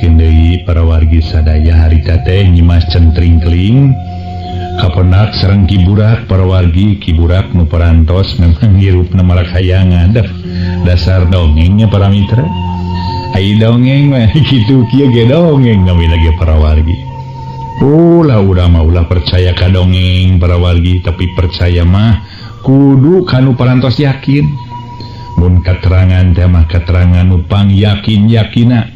Teraskeun deui para wargi sadaya harita teh Nyimas Centring Keling kapenak sareng Ki Burak para wargi. Ki Burak nu parantos memang hirupna marakhayangan dasar dongengnya para mitra. Ai dongeng mah kitu kieu ge dongeng namina ge para wargi. Ulah urang mah ulah percaya ka dongeng para wargi, tapi percaya mah kudu kanu parantos yakin. Mun katerangan teh mah katerangan nu pang yakin-yakina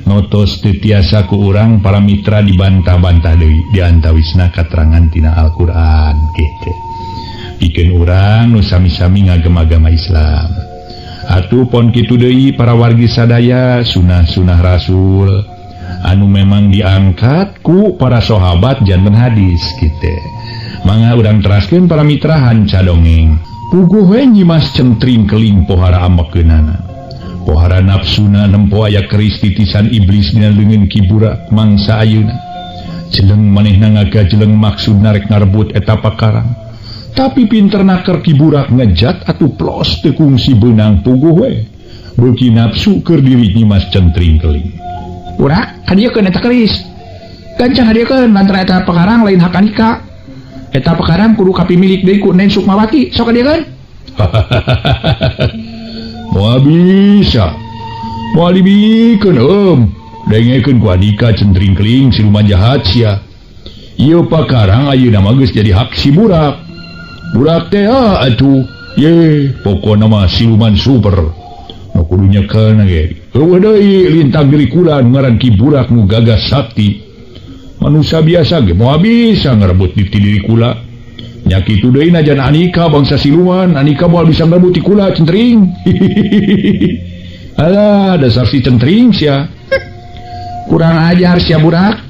notos teu tiasa ku urang para mitra dibantah-bantah deui diantawisna katerangan tina Al-Qur'an kitu. Pikeun urang nu sami-sami ngagem agama Islam. Atuh pon kitu deui para wargi sadaya sunah-sunah Rasul anu memang diangkat ku para sahabat janten hadis kitu. Mangga urang teraskeun para mitra hanca dongeng. Puguh we Nyimas Centring Keling pohara amekeunana. Pohara nafsuna nempo aya keris titisan iblis dina leungeun Ki Burak mangsa ayeuna. Jeleng manehna ngagajeleng maksud narek ngarebut eta pakarang. Tapi pinter naker Ki Burak ngejat atuh plos teu kungsi beunang puguh we. Beuki nafsu keur diri Nyimas Centring Keling. Burak kadieukeun eta keris. Gancang hadiekeun lantaran eta pakarang lain hak Andika. Eta pakarang kudu kapimilik deui ku Nen Sukmawati. Sok kadiekeun. Moal bisa. Moal dibikeun eum. Dengekeun ku Andika Centring Keling siluman jahat sia. Ieu pakarang ayeuna mah geus jadi hak si Burak. Burak teh atuh. Ye, pokona mah siluman super. Nu kudu nyekelna ge. Eueuh deui lintang diri kula ngaran Ki Burak nu gagah sakti. Manusia biasa ge moal bisa ngarebut di diri kula. Nya kitu deui najan Andika bangsa siluman, Andika moal bisa ngarebut ti kula Centring. Alah, dasar si Centring sia. Kurang ajar sia Burak.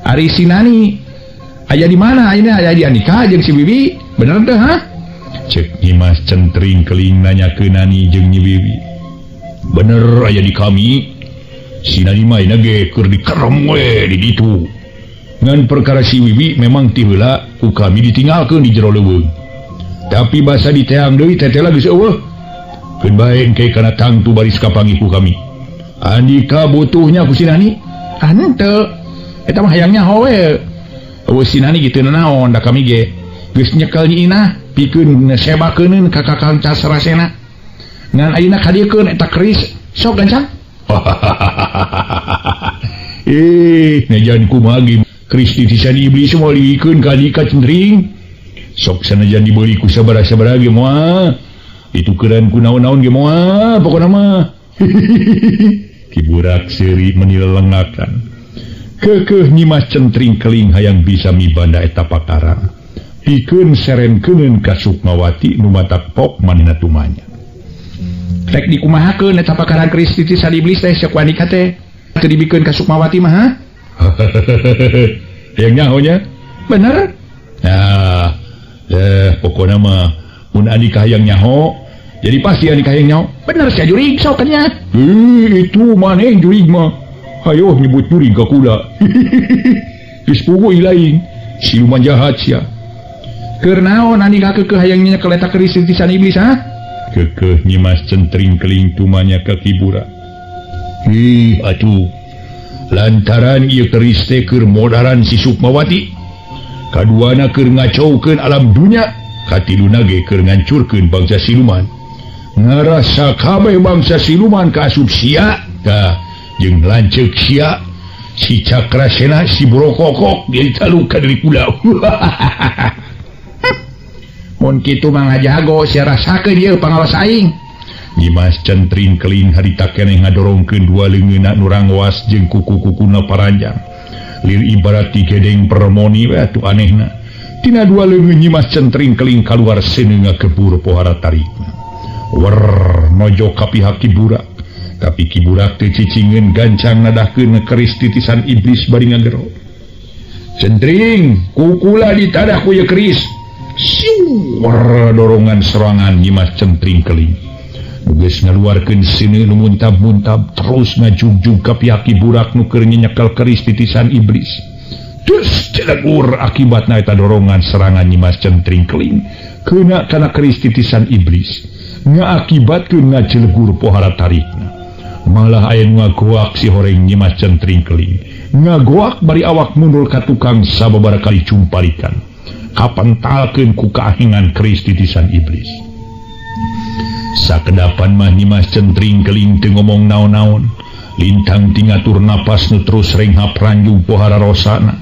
Ari si Nani aya di mana ayeuna? Aya di Andika jeung si Wiwi. Bener teh ha? Cek Nyimas Centring Keling nanyakeun Nani jeung Nyi Wiwi. Bener aya di kami. Si Nani mah ayeuna ge keur dikerem we di ditu. Ngan perkara si Wiwi memang ti heula ku kami ditinggalkeun di jero leuweung. Tapi basa diteang deui tetela geus eueuh. Keun bae engke kana tangtu baris kapanggih ku kami. Andika butuhnya ku si Nani? Ah henteu. Eta mah hayangnya we. Eueuh si Nani kitu naon da kami ge geus nyekel Nyi Inah pikeun sebakeun ka Kakang Casrasena. Ngan ayeuna kadiekeun eta keris sok gancang. Eh, najan kumaha ge keris titisan iblis moal dibikeun ka Andika Centring. Sok sanajan dibeli ku sabaraha-sabaraha ge moal. Ditukeran ku naon-naon ge moal pokona mah. Ki Burak seuri menilelengakan. Keukeuh Nyimas Centring Keling hayang bisa mibanda eta pakarang. Pikeun serenkeuneun ka Sukmawati nu matak pok manehna tumanya. Rek dikumahakeun eta pakarang keris titisan iblis teh sok Andika teh. Teu dibikeun ka Sukmawati mah ha? Hayang nyaho nya? Bener? Nah, pokona mah mun Andika hayang nyaho, jadi pasti Andika hayang nyaho. Bener sia jurig sok nya. Itu maneh jurig mah. Hayoh nyebut jurig ka kula. Geus puguh lain, siluman jahat sia. Keur naon Andika keukeuh hayang nyekel eta keris titisan iblis ha? Keukeuh Nyimas Centring Keling tumanya ka Ki Burak. Ih, atuh. Lantaran ieu keris teh keur modaran si Sukmawati. Kaduana keur ngacaukeun alam dunya, katiluna ge keur ngancurkeun bangsa siluman. Ngarasa kabeh bangsa siluman kaasup sia, tah jeung lanceuk sia si Cakrasena si Brokokok jadi taluka dari kula. Mun kitu mah ngajago sia rasakeun ieu pangawas aing. Nyimas Centring Keling harita keneh ngadorongkeun dua leungeunna nu rangwas jeung kuku-kukuna paranjang. Lir ibarat digedeng permoni we atuh anehna. Tina dua leungeun Nyimas Centring Keling kaluar seuneu ngakebur pohara tarikna. Wer nojo ka pihak Ki Burak. Tapi Ki Burak teu cicingeun gancang nadahkeun keris titisan iblis bari ngagero. Centring, kukula ditadah ku ieu keris. Siu, wer dorongan serangan Nyimas Centring Keling. Geus ngaluarkeun seuneu nu muntab-muntab terus ngajugjug ka pihak Ki Burak nu keur nyekel keris titisan iblis. Terus celegur akibatna eta dorongan serangan Nyimas Centring Keling keuna kana keris titisan iblis. Ngaakibatkeun ngacelegur pohara tarikna. Malah aya nu ngagoak si horeng Nyimas Centring Keling. Ngagoak bari awak mundur ka tukang sababaraha kali cumparikan. Kapentalkeun ku kaahengan keris titisan iblis. Sakedapan mah Nyimas Centring Keling teu ngomong naon-naon. Lintang tingatur napas nu terus renghap ranjung pohara rosana.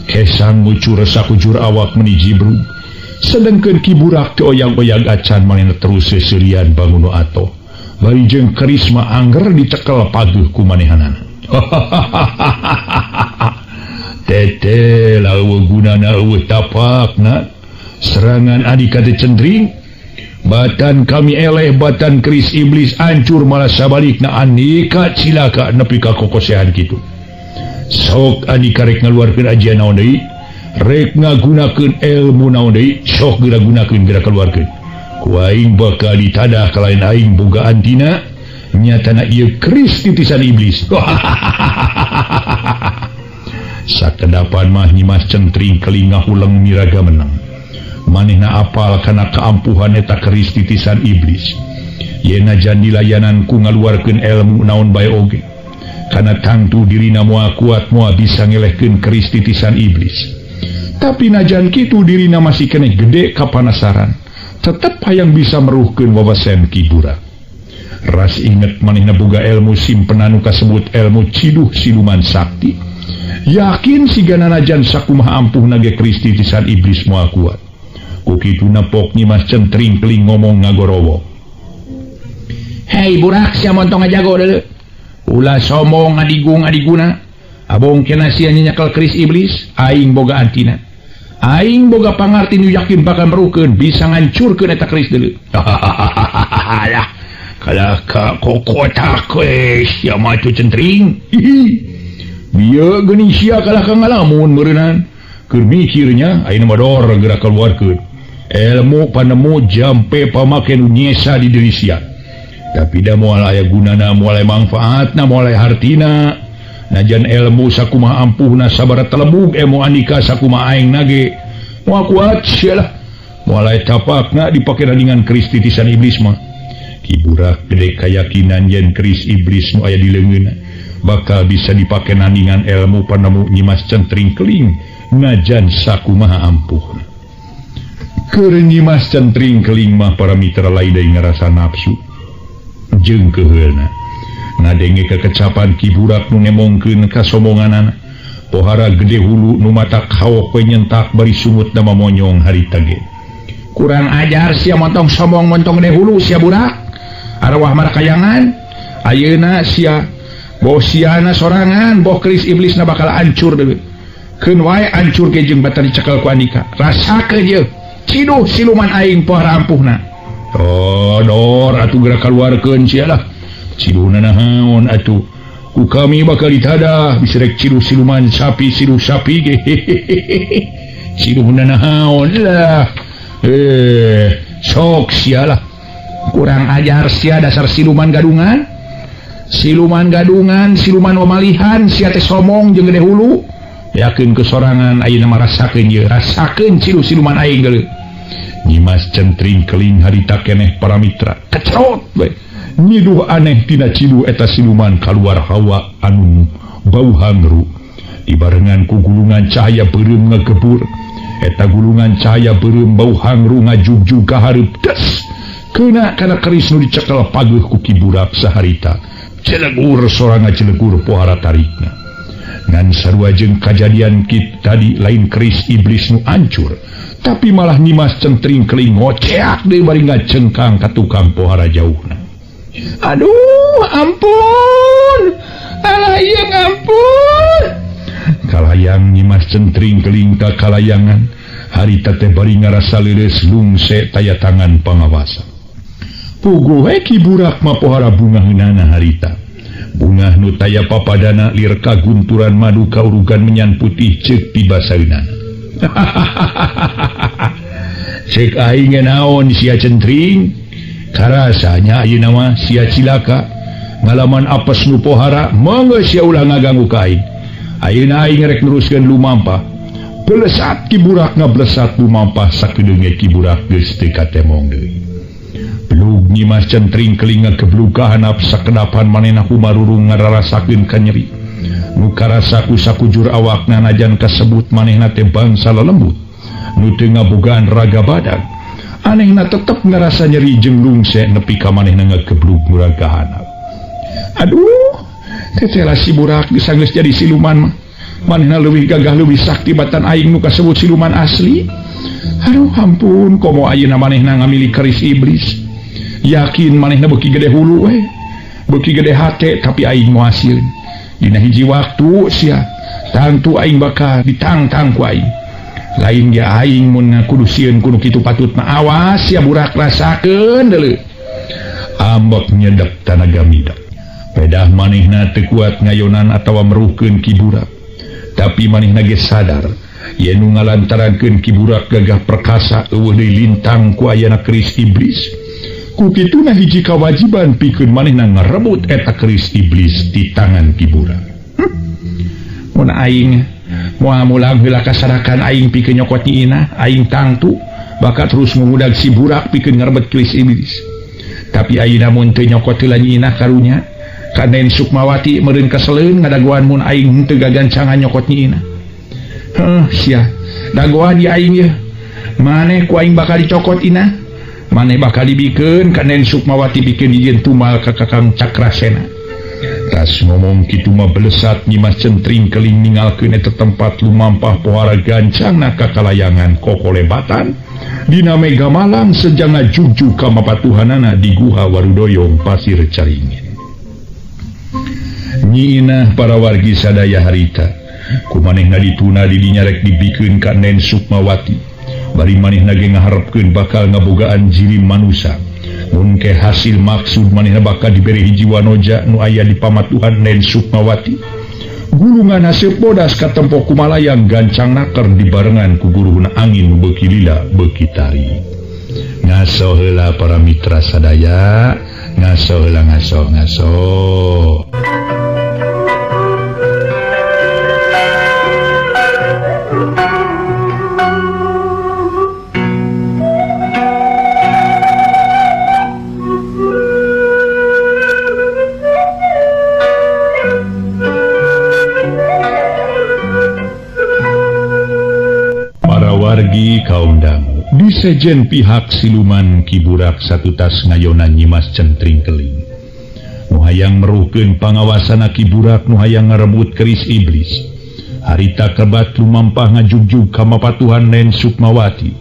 Kesang ngucur sakujur awak meni jibrug. Sedengkeun Ki Burak teu oyag-oyag acan manehna terus seserian bangun nu atoh. Bari jeung keris mah angger dicekel pageuh ku manehanana. Tete leuweung gunana eueuh tapakna. Serangan Andika teh Centring. Batan kami eleh batan keris iblis ancur malah sabalikna Andika cilaka nepi ka kokosehan kitu. Sok Andika rek ngaluarkeun ajian naon deui? Rek ngagunakeun ilmu naon deui? Sok geura gunakeun geura kaluarkeun. Ku aing bakal ditadah kalain aing boga antina nyatana ieu keris titisan iblis. Sakedapan mah Nyimas Centring Keling ngahuleng miraga menang. Manehna apal kana kaampuhan eta keris titisan iblis. Yen najan dilayanan ku ngaluarkeun ilmu naon bae oge. Kana tangtu dirina moal kuat moal bisa ngelehkeun keris titisan iblis. Tapi najan kitu dirina masih keneh gede kapanasaran. Tetep hayang bisa meruhkeun wawasan Ki Burak. Ras inget manehna boga ilmu simpenan nu kasebut ilmu ciduh siluman sakti. Yakin sigana najan sakumaha ampuhna ge keris titisan iblis moal kuat. Ku kitu nepok Nyimas Centring Keling ngomong ngagorowo. Hei Burak, sia montong ngajago deuleu. Ulah sombong ngadigung adiguna. Abong kena sia nyekel keris iblis, aing boga antina. Aing boga pangarti nu yakin bakal meruhkeun bisa ngancurkeun eta keris deuleu. Alah, kalah ka kokotak we sia mah tu Centring. Bieu geuning sia kalah ka ngalamun meureunnan. Keur mikirnya ayeuna mah dor geura kaluarkeun. Ilmu panemu jampe pamake nu nyesa di diri sia. Tapi da moal aya gunana, moal aya mangfaatna, moal aya hartina. Najan ilmu sakumaha ampuhna sabaraha telebug ilmu Andika sakumaha aing nage. Moal kuat sia lah. Moal aya tapakna dipake dengan keris titisan iblis mah. Ki Burak gede kayakinan yen keris iblis nu aya di leungeunna bakal bisa dipake nandingan ilmu panemu Nyimas Centring Keling najan sakumaha ampuhna. Keur Nyimas Centring Keling mah para mitra lain deui ngarasa nafsu jeung keuheulna. Ngadenge kekecapan Ki Burak nu nemongkeun kasombonganana. Pohara gede hulu nu matak hawok we nyentak bari sungut nama monyong harita ge. Kurang ajar sia montong sombong montong gede hulu sia Burak. Arwah marakayangan ayeuna sia boh siana sorangan boh keris iblisna bakal hancur deui. Keun wae hancur ge jeung batan dicekel ku Andika. Rasakeun ieu ciduh siluman aing pohara ampuhna. Oh dor atuh geura kaluarkeun sia lah. Ciduhna naon atuh ku kami bakal ditadah bisa rek ciduh siluman sapi siduh sapi ge. Ciduhna naon lah. Sok sia lah. Kurang ajar sia dasar siluman gadungan. Siluman gadungan, siluman wamalihan sia teh somong jeung gede hulu. Yakin kesorangan ayeuna mah rasakeun ieu, rasakeun ciduh siluman aing geuleuh. Nyimas Centring Keling harita keneh para mitra. Kecerot we. Nyiduh aneh tina ciduh eta siluman kaluar hawa anu bau hangru. Dibarengan ku gulungan cahaya beureum ngagebur. Eta gulungan cahaya beureum bau hangru ngajugjug ka hareup des. Keuna kana keris nu dicekel pageuh ku Ki Burak saharita. Celegur soranga celegur pohara tarikna. Ngan sarua jeung kajadian kit tadi lain keris iblis nu ancur, tapi malah Nyimas Centring Keling ngoceak deui bari ngacengkang ka tukang pohara jauhna. Aduh, ampun. Alah ieu ampun. Kalayang Nyimas Centring Keling ka kalayangan, harita teh bari ngarasa leuleus lungse taya tangan pangawasa. Puguh we Ki Burak mah pohara bungaheunana harita. Bungah nu taya papadana lir kagunturan madu kaurugan menyan putih ceuk pibasaeunana. Ceuk aing naon sia Centring? Karasanya ayeuna mah sia cilaka. Ngalaman apes nu pohara, mangga sia ulah ngaganggu ka aing. Ayeuna aing rek neruskeun lumampah. Belesat Ki Burak ngablesat lumampah sakedeunge Ki Burak geus teu katemong deui. Belug Nyimas Centring kelinga geblug ka handap sakedapan manehna kumarurung ngararasakeun kanyeri. Nu karasa ku sakujur awakna najan kasebut manehna teh bangsa lelembut. Nu teu ngabogaan raga badag. Anehna tetep ngarasa nyeri jeung lungse nepi ka manehna ngageblug murag ka handap. Aduh, tetela si burak disanggeus jadi siluman mah. Manehna leuwih gagah leuwih sakti batan aing nu kasebut siluman asli. Aduh ampun, komo ayeuna manehna ngamili keris iblis. Yakin manehna beuki gede hulu we. Beuki gede hate tapi aing moal sieun. Dina hiji waktu sia, tangtu aing bakal ditangtang ku aing. Lain ge aing mun kudu sieun kudu kitu patutna awas sia burak rasakeun deuleu. Ambek nyedek tanaga midak. Pedah manehna teu kuat ngayonan atawa meruhkeun Ki Burak. Tapi manehna ge sadar yen nu ngalantarankeun Ki Burak gagah perkasa eueuh deui lintang ku ayana keris iblis. Ku kituna hiji kawajiban pikeun manehna ngarebut eta keris iblis di tangan Ki Burak. Mun aing moal mulang heula kasarakan aing pikeun nyokot Nyi Inah, aing tangtu bakal terus ngudag si Burak pikeun ngarebut keris iblis. Tapi ayeuna mun teu nyokot heula Nyi Inah karunya, Kaden Sukmawati meureun keseleun ngadagoan mun aing teu gagancangan nyokot Nyi Inah. Heuh sia, dagoan di aing ye. Maneh ku aing bakal dicokot Inah. Maneh bakal dibikeun Kaden Sukmawati pikeun dijieun tumal ka Kakang Cakrasena. Tas ngomong kitu mah belesat Nyimas Centring keling ninggalkeun eta tempat lumampah pohara gancangna ka kalayangan kokolebatan dina Mega Malang sejang ngajugjug ka mapatuhanana di Guha Warudoyong Pasir Caringin. Nyi Inah para wargi sadaya harita ku manehna dituna di dinya rek dibikeun ka Nen Sukmawati. Bari manehna ge ngaharepkeun bakal ngabogaan jirim manusa. Mun ke hasil maksud manehna bakal dibere hiji wanoja nu aya di pamatuhan Nen Sukmawati. Gulungan hasil bodas katempo kumalayang gancang naker dibarengan ku guruhna angin nu beuki lila beuki tari. Ngaso heula para mitra sadaya, ngaso heula ngaso ngaso. Wargi kaum dangu di sejen pihak siluman Ki Burak satutas ngayonan Nyimas Centring Keling. Nu hayang meruhkeun pangawasana Ki Burak nu hayang ngarebut keris iblis. Harita kebat lumampah ngajugjug ka mapatuhan Nen Sukmawati.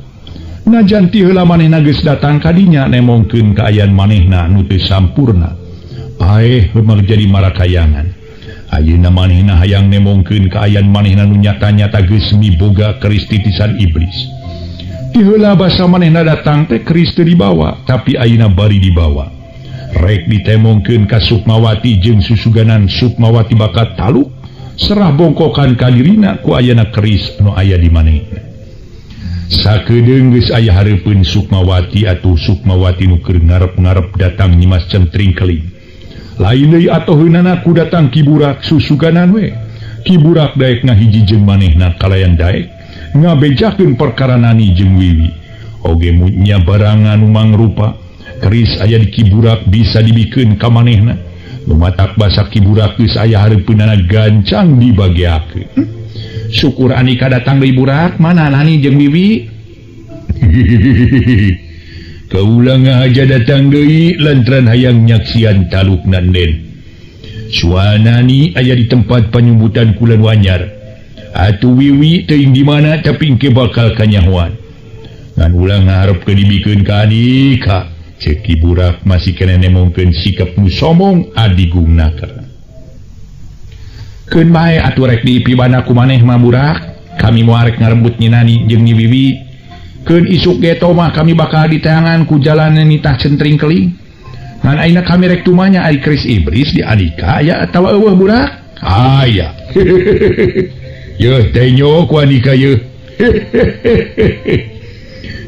Najan ti heula manehna geus datang ka dinya nemongkeun kaayaan manehna nu teu sampurna. Paeh heumeuk jadi marakayangan. Ayeuna manehna hayang nemongkeun kaayaan manehna nu nyata-nyata geus miboga keris titisan iblis. Ti heula basa manehna datang teh keris teu dibawa, tapi ayeuna bari dibawa. Rek ditemongkeun ka Sukmawati jeung susuganan Sukmawati bakat taluk serah bongkokan ka dirina ku ayana keris nu aya di manehna. Sakedeung geus aya hareupeun Sukmawati atuh Sukmawati nu keur ngarep-ngarep datang Nyimas Centring Keling. Lain deui atoheunana ku datang Ki Burak susuganan we. Ki Burak daek ngahiji jeung manehna kalayan daek ngabejakeun perkara Nani jeung Wiwi. Oge mutnya barangan nu mangrupa keris aya di Ki Burak bisa dibikeun ka manehna. Lumatak basa Ki Burak geus aya hareupeunana gancang dibageakeun. Syukur Anika datang deui Burak, mana Nani jeung Wiwi? Kaulah ngahaja datang deui lantaran hayang nyaksian talukna Nen. Suanani aya di tempat panyumbutan kulan wanyar. Atuh Wiwi teuing di mana tapi engke bakal kanyahoan. Ngan ulah ngaharepkeun dibikeun ka Anika. Ceuk Ki Burak masih keneh nemongkeun sikap nu somong adigung naker. Keun bae atuh rek dipibana ku maneh mah Burak. Kami moal rek ngarebut Nyi Nani jeung Nyi Wiwi. Keun isuk geto mah kami bakal diteangan ku jalan nitah Centring Keling. Ngan ayeuna kami rek tumanya ari keris iblis di Anika aya atawa eueuh Burak? Aya. Yeuh tenyo ku Anika yeuh.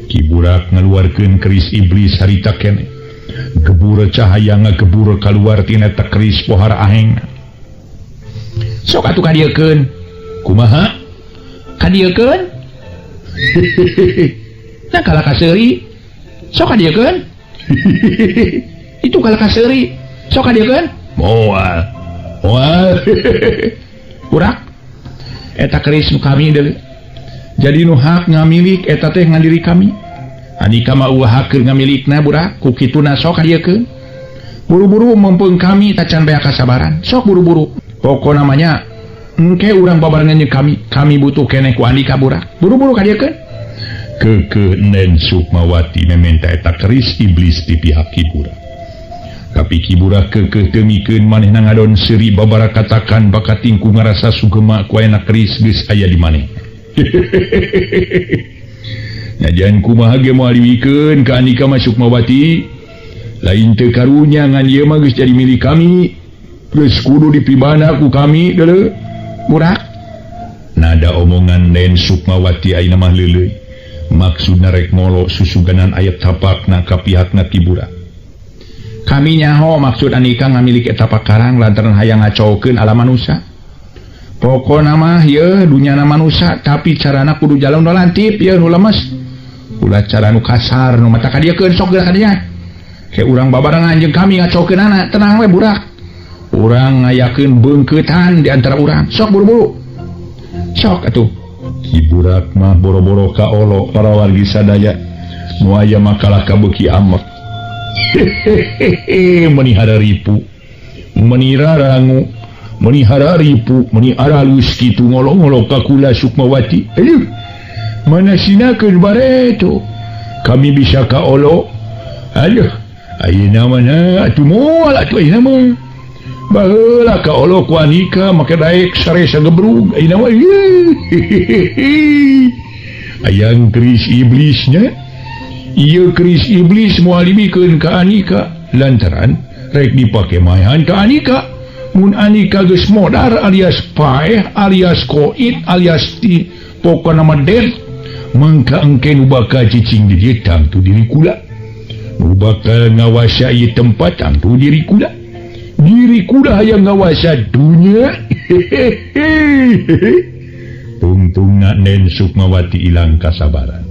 Ki Burak ngaluarkeun keris iblis harita keneh. Gebur cahaya ngagebur kaluar tina eta keris pohara ahengna. Sok atuh kadieukeun. Kumaha? Kadieukeun? Nah kalah kaseuri. Sok kadieukeun. Itu kalau kaseuri sok ka dieu keun moal moal. Burak eta keris nu kami deui. Jadi nu hak ngamilik eta teh ngan diri kami. Andika mah eueuh hak keur ngamilikna burak ku kituna sok ka dieu keun. Buru-buru mumpung kami tacan beak kasabaran. Sok buru-buru. Pokok namanya engke urang babarengan jeung kami. Kami butuh keneh ku Andika burak. Buru-buru ka dieu keun. Keukeuh Nen Sukmawati mementa eta keris iblis di pihak Ki Burak. Tapi Ki Burak keukeuh teu mikeun manehna ngadon seuri babara katakan bakating ku ngarasa sugema ku ayana keris geus aya di maneh. Najan kumaha ge moal diwikeun ka Andika mah Sukmawati. Lain teu karunya ngan ieu mah geus jadi milik kami. Geus kudu dipibana ku kami deuleu. Burak. Nada omongan Nen Sukmawati ayeuna mah leuleuy. Maksudna rek ngolo susuganan aya tapakna ka pihakna Ki Burak. Kami nyaho maksud Andika ngamilik eta pakarang lantaran hayang ngacaukeun alam manusia. Pokona mah ieu dunyana manusia tapi carana kudu jalan nu lantip ieu nu lemes. Ulah cara nu kasar nu mata ka dieu keun sok geura ka dinya. Ke urang babarengan jeung kami ngacaukeunana tenang we burak. Urang ngayakeun beungkeutan di antara urang. Sok buru-buru. Sok atuh. Ki Burak mah boro-boro ka olo para wargi sadaya nu aya makalah kabeuki amek. Hehehe meuni hararipu. Meuni rarangu, meuni hararipu, meuni aralus kitu ngolo-ngolo ka kula Sukmawati. Aduh. Mana sinakeun bareto. Kami bisa ka olo. Aduh. Ayeuna mana atuh moal atuh ayeuna mah. Baheula ka olo ku Andika make daek sare sagebrug ayeuna mah. Ayang keris iblisnya. Ieu keris iblis moal dibikeun ka Andika lantaran rek dipake maehan ka Andika. Mun Andika geus modar alias paeh alias koit alias ti pokona mah dead mangka engke nu bakal cicing di dieu tangtu diri kula. Nu bakal ngawasa ieu tempat tangtu diri kula. Diri kula hayang ngawasa dunya. Tungtungna Nen Sukmawati ilang kasabaran.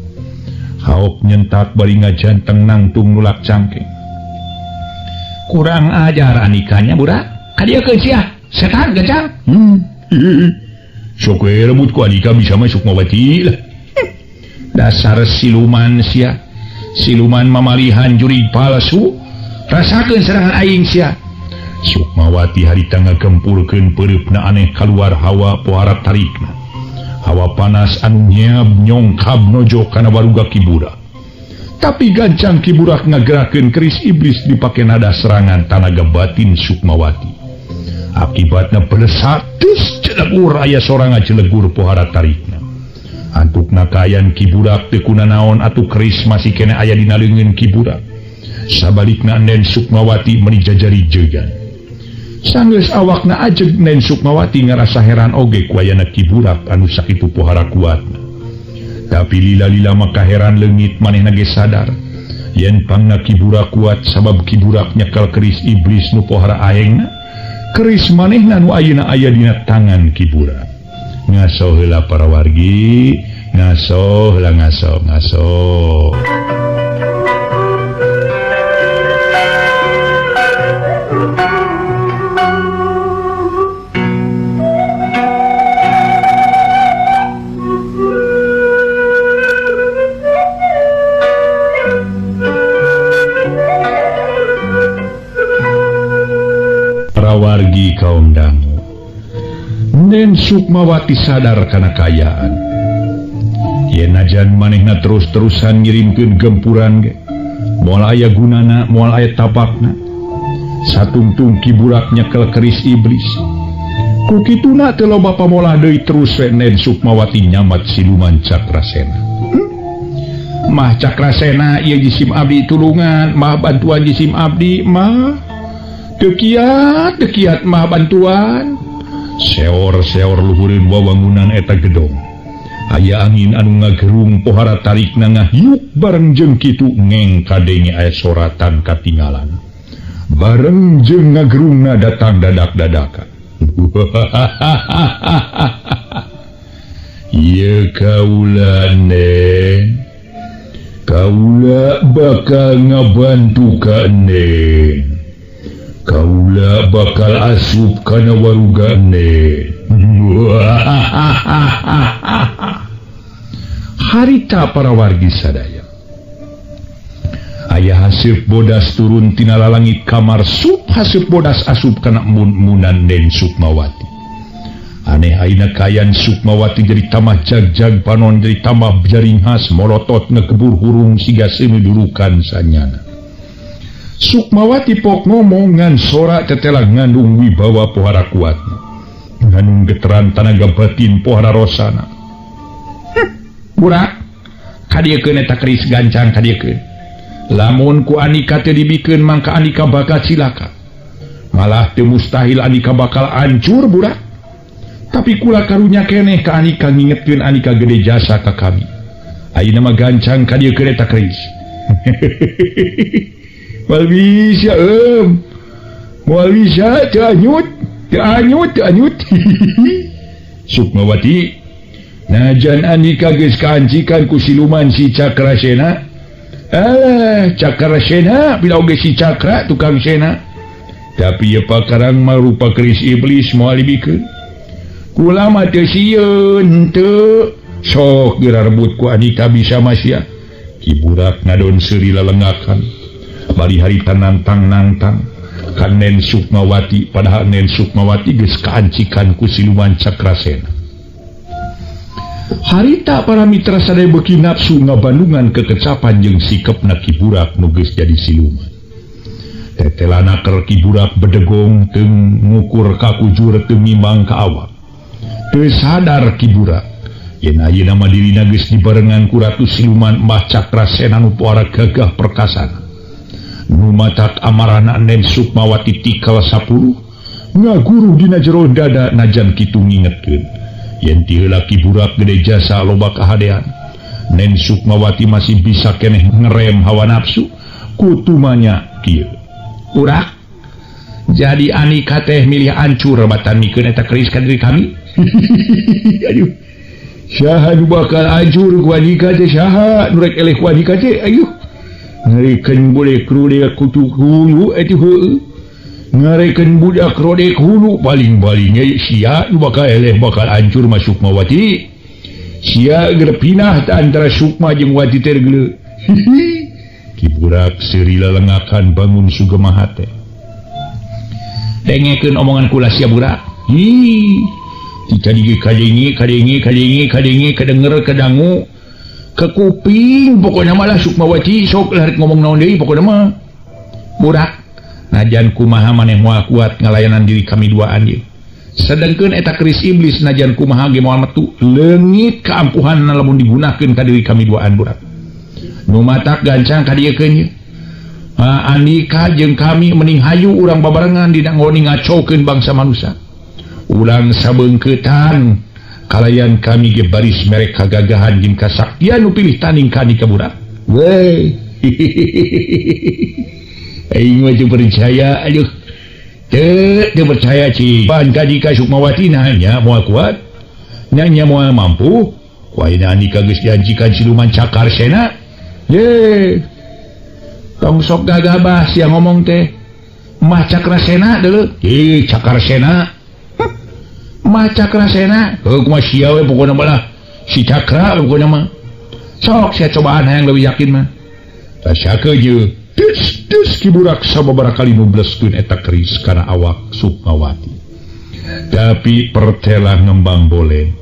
Haok nyentak bari ngajanteng nangtung nulak cangkeng. Kurang ajar Andikanya budak. Ka dieu keun sia, setan gancang. Sok we rebut ku Andika bisa mah Sukmawati lah. Dasar siluman sia. Siluman mamalihan jurig palsu. Rasakeun serangan aing sia. Sukmawati harita ngagempurkeun peureupna aneh kaluar hawa pohara tarikna. Hawa panas anu nyeab nyongkab nojo kana baruga Ki Burak. Tapi gancang Ki Burak ngagerakeun keris iblis dipake nada serangan tanaga batin Sukmawati. Akibatna belesat tes celegur aya sorangan celegur pohara tarikna. Antukna kaayaan Ki Burak teu kunanaon atuh keris masih keneh aya dina leungeun Ki Burak. Sabalikna Nen Sukmawati meuni jajari jegan. Sanggeus awakna ajeg Nen Sukmawati ngarasa heran oge ku ayana Ki Burak anu sakitu pohara kuatna. Tapi lila-lila maka heran leungit manehna ge sadar yen pangna Ki Burak kuat sabab Ki Burak nyekel keris iblis nu pohara aengna. Keris manehna nu ayeuna aya dina tangan Ki Burak. Ngaso heula para wargi, ngaso heula ngaso ngaso. Wargi kaum dangu. Nen Sukmawati sadar kana kaayaan. Yen najan manehna terus-terusan ngirimkeun gempuran ge, moal aya gunana, moal aya tapakna. Satungtung Ki Burak nyekel keris iblis. Ku kituna teu loba pamolah deui terus we Nen Sukmawati nyamat siluman Cakrasena. Mah Cakrasena ieu jisim abdi tulungan, mah bantuan jisim abdi, mah Dekiat, dekiat mah bantuan. Seor-seor luhureun wawangunan eta gedong. Aya angin anu ngagerung pohara tarikna ngahiuk bareng jeung kitu ngeng kadenge aya soratan katingalan. Bareng jeung ngagerungna datang dadak-dadakan. Ieu kaula Nen. Kaula bakal ngabantu ka Neng. Kaula bakal asup kana waruga Neng. Harita para wargi sadaya. Aya haseup bodas turun tina lalangit kamar sup haseup bodas asup kana embun-embunan Den Sukmawati. Aneh ayeuna kaayaan Sukmawati jadi tambah jag-jag panon jadi tambah jaringhas molotot ngekebur hurung siga seumi durukan sanyana. Sukmawati pok ngomong ngan sora tetela ngandung wibawa pohara kuatna. Ngandung geteran tanaga batin pohara rosana. Burak kadiekeun eta keris gancang kadiekeun. Lamun ku Anika teu dibikeun mangka Anika bakal cilaka. Malah teu mustahil Anika bakal hancur burak. Tapi kula karunya keneh ka Anika ngingetkeun Anika gede jasa ka kami. Ayeuna mah gancang ka dieu keur eta keris. Moal bisa em. Moal bisa teu anyut, teu anyut, teu anyut. Sukmawati, najan Anika geus kaancikan ku siluman si Cakrasena. Alah, Cakrasena bila oge si Cakra tukang sena. Tapi ieu pakarang marupa keris iblis moal dibikeun. Kula mah teu sieun teu sok geura rebut ku Anika bisa masya. Ki Burak ngadon seuri lelengakan. Bari harita nantang-nantang ka Nen Sukmawati padahal Nen Sukmawati geus kaancikan ku siluman Cakrasena. Harita para mitra sadaya beuki nafsu ngabandungan kekecapan jeung sikepna Ki Burak nu geus jadi siluman. Tetelana keur Ki Burak bedegong teu ngukur ka kujur teu ngimbang ka awak. Teu sadar Ki Burak yen ayeuna mah dirina geus dibarengan ku ratu siluman Mbah Cakrasena nu pohara gagah perkasana. Nu matak amarahna Nen Sukmawati tikal 10 ngaguru dina jero dada najan kitu ngingetkeun yen ti heula Ki Burak gede jasa loba kahadean. Nen Sukmawati masih bisa keneh ngerem hawa nafsu kutumanya kieu. Urak jadi Anika teh milih hancur batan mikeun eta keris ka diri kami. Aduh, saha nu bakal hancur ku Anika teh saha nu rek eleh ku Anika teh ayuh. Ngarekeun boleh krudek kutu hulu atuh heueuh. Ngarekeun budak rodek hulu paling-paling ge sia nu bakal eleh bakal hancur mah Sukmawati. Sia geura pinah ta antara Sukma jeung Wati teh geuleuh. Ki Burak seuri lalengakan bangun sugema hate. Dengekeun omongan kula sia Burak. Hi. Tadi kadenge kadenge kadenge kadenge kadenger kadangu ke kuping pokoknya malah Sukmawati sok lah rek ngomong naon deui pokoknya mah. Burak najan kumaha maneh moal kuat ngalayanan diri kami duaan ieu. Sedengkeun eta keris iblis najan kumaha ge moal metu leungit kaampuhanna lamun digunakeun ka diri kami duaan burak. Nu matak gancang ka dieukeun ieu. Anika jeung kami mending hayu urang babarengan dina ngoni ngacokeun bangsa manusia. Ulang sabeungkeutan kalayan kami ge baris merek kagagahan jeung kasaktian nu pilih tanding ka Anika burak. Weh. Aing mah teu percaya aduh. Teu percaya cing. Pan ka Anika Sukmawati nanya moal kuat. Nanya moal mampu. Ku ayeuna Anika geus diancikan siluman Cakrasena. Ye. Tong sok gagabah sia ngomong teh. Mah Cakrasena deuleu. Ih, Cakrasena. Mah Cakrasena. Heuh kumaha sia we pokona mah lah. Si Cakra pokona mah. Sok sia cobaan hayang leuwih yakin mah. Tasyakeun ye. Tus tus Ki Burak sababaraha kali nubleskeun eta keris kana awak Sukmawati. Tapi pertela ngembang bolen.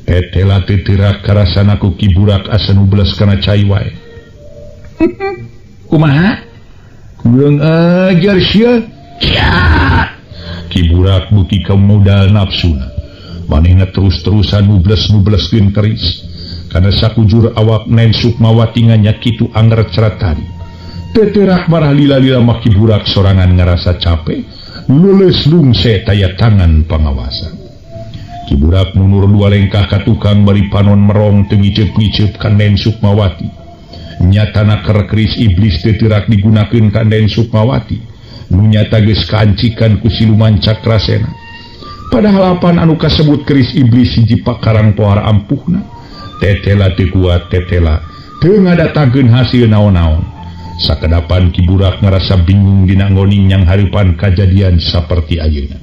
Tetela teu teurak karasana ku Ki Burak asa nubles kana cai wae. Kumaha? Kurang ajar sia. Ki Burak beuki ka modal nafsuna. Manehna terus-terusan nubles-nubleskeun keris. Kana sakujur awak Nen Sukmawati nganya kitu anger ceratari. Teterak marah lila-lila mah Ki Burak sorangan ngarasa capek, leuleus lungse taya tangan pangawasan. Ki Burak mundur dua lengkah ka tukang bari panon merong teu ngiceup-ngiceup ka Nen Sukmawati. Nyatana keur keris iblis teu teurak digunakeun ka Nen Sukmawati. Nu nyata geus kaancikan ku siluman Cakrasena. Padahal apan anu kasebut keris iblis hiji pakarang pohara ampuhna. Tetela teu kuat tetela. Teu ngadatangkeun hasil naon-naon. Sakedapan Ki Burak ngarasa bingung dina ngoning yang hareupan kajadian saperti ayeuna.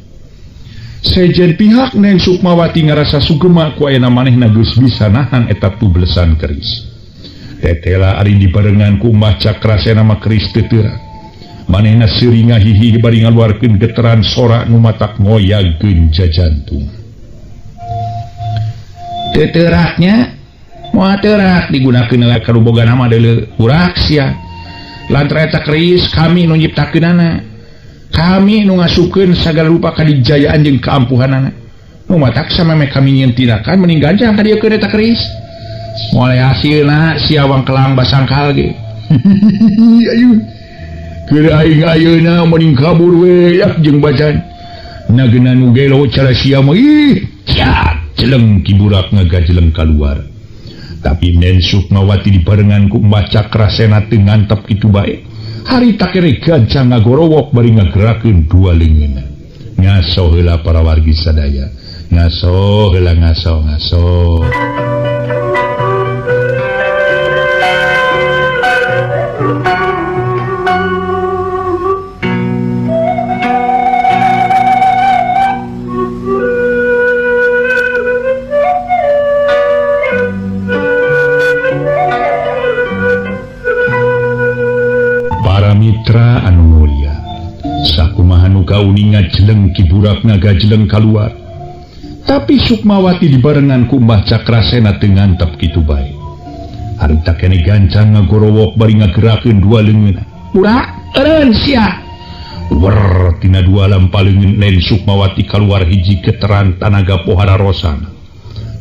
Sejen pihak Neng Sukmawati ngarasa sugema ku ayeuna manehna geus bisa nahan eta tublesan keris. Tetela ari dibarengan ku Mbah Cakrasena mah keris teu teurak. Manehna seuri ngahihi bari ngaluarkeun geteran sora nu matak ngoyagkeun jajantung. Teu teuraknya moal teurak digunakeun heula karuboga nama deuleu burak sia. Lantaran eta keris kami nu nyiptakeunana. Kami nu ngasupkeun sagala rupa kadijayaan jeung kaampuhanana. Nu matak sameme kami nyieun tindakan mending gancang ka dieu keun eta keris. Moal hasilna sia wangkelang basangkal ge. Ayu. Keur aing ayeuna mending kabur we yak jeung bacan. Nageuna nu gelo cara sia mah ih cat jeleng Ki Burak ngagajeleng kaluar. Tapi Nen Sukmawati dibarengan ku Mbah Cakrasena teu ngantep kitu bae. Harita kere gancang ngagorowok bari ngagerakeun dua leungeunna. Ngaso heula para wargi sadaya. Ngaso heula ngaso ngaso. Mitra anu mulia, sakumaha nu kauninga jeleng Ki Burak ngagajeleng kaluar. Tapi Sukmawati dibarengan ku Mbah Cakrasena teu ngantep kitu bae. Harita kene gancang ngagorowok bari ngagerakeun dua leungeunna. Burak, eureun sia. Wer tina dua lampa leungeun Nen Sukmawati kaluar hiji geteran tanaga pohara rosana.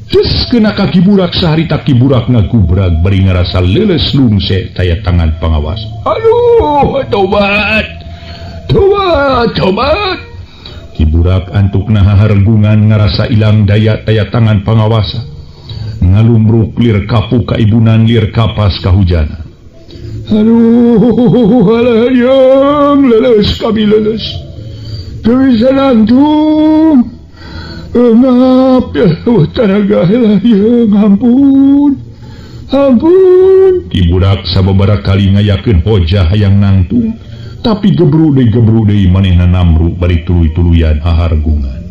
Geus kena ka Ki Burak saharita Ki Burak ngagubrag bari ngarasa leuleus lungse taya tangan pangawas. Aduh, tobat. Tobat, tobat. Ki Burak antukna hahargungan ngarasa ilang daya taya tangan pangawasa. Ngalumruk lir kapuk kaibunan lir kapas kahujanan. Aduh, alayang leuleus kami leuleus. Teu bisa nangtung. Engap ya, tanaga heula ampun. Ampun. Ki Burak sababaraha kali ngayakeun hojah hayang nangtung, tapi gebru deui manehna namru bari tuluy-tuluyan hahargungan.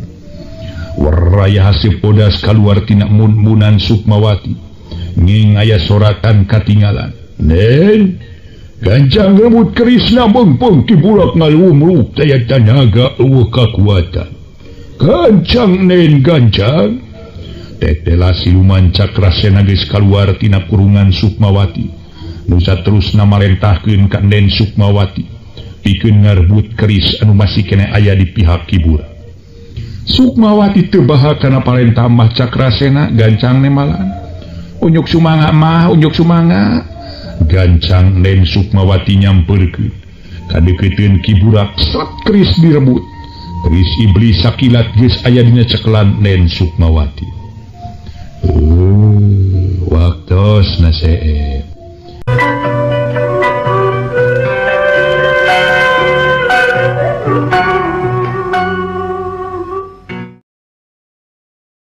Weraya haseup bodas kaluar tina mun-munan Sukmawati. Nging aya soratan katingalan. Nen, gancang rebut kerisna beungpeung Ki Burak ngalumruk taya tanaga eueuh kakuatan. Gancang nen gancang. Tetela siluman Cakrasena geus kaluar tina kurungan Sukmawati. Nusa terusna marentahkeun ka Nen Sukmawati pikeun ngarebut keris anu masih keneh aya di pihak Ki Burak. Sukmawati teu baha kana parentah Mbah Cakrasena gancang nemalan. Unjuk sumangga mah, unjuk sumangga. Gancang Nen Sukmawati nyampeurkeun. Kadeukeuteuan Ki Burak sret keris direbut. Keris iblis sakilat geus aya dina cekelan Nen Sukmawati. Waktosna seep.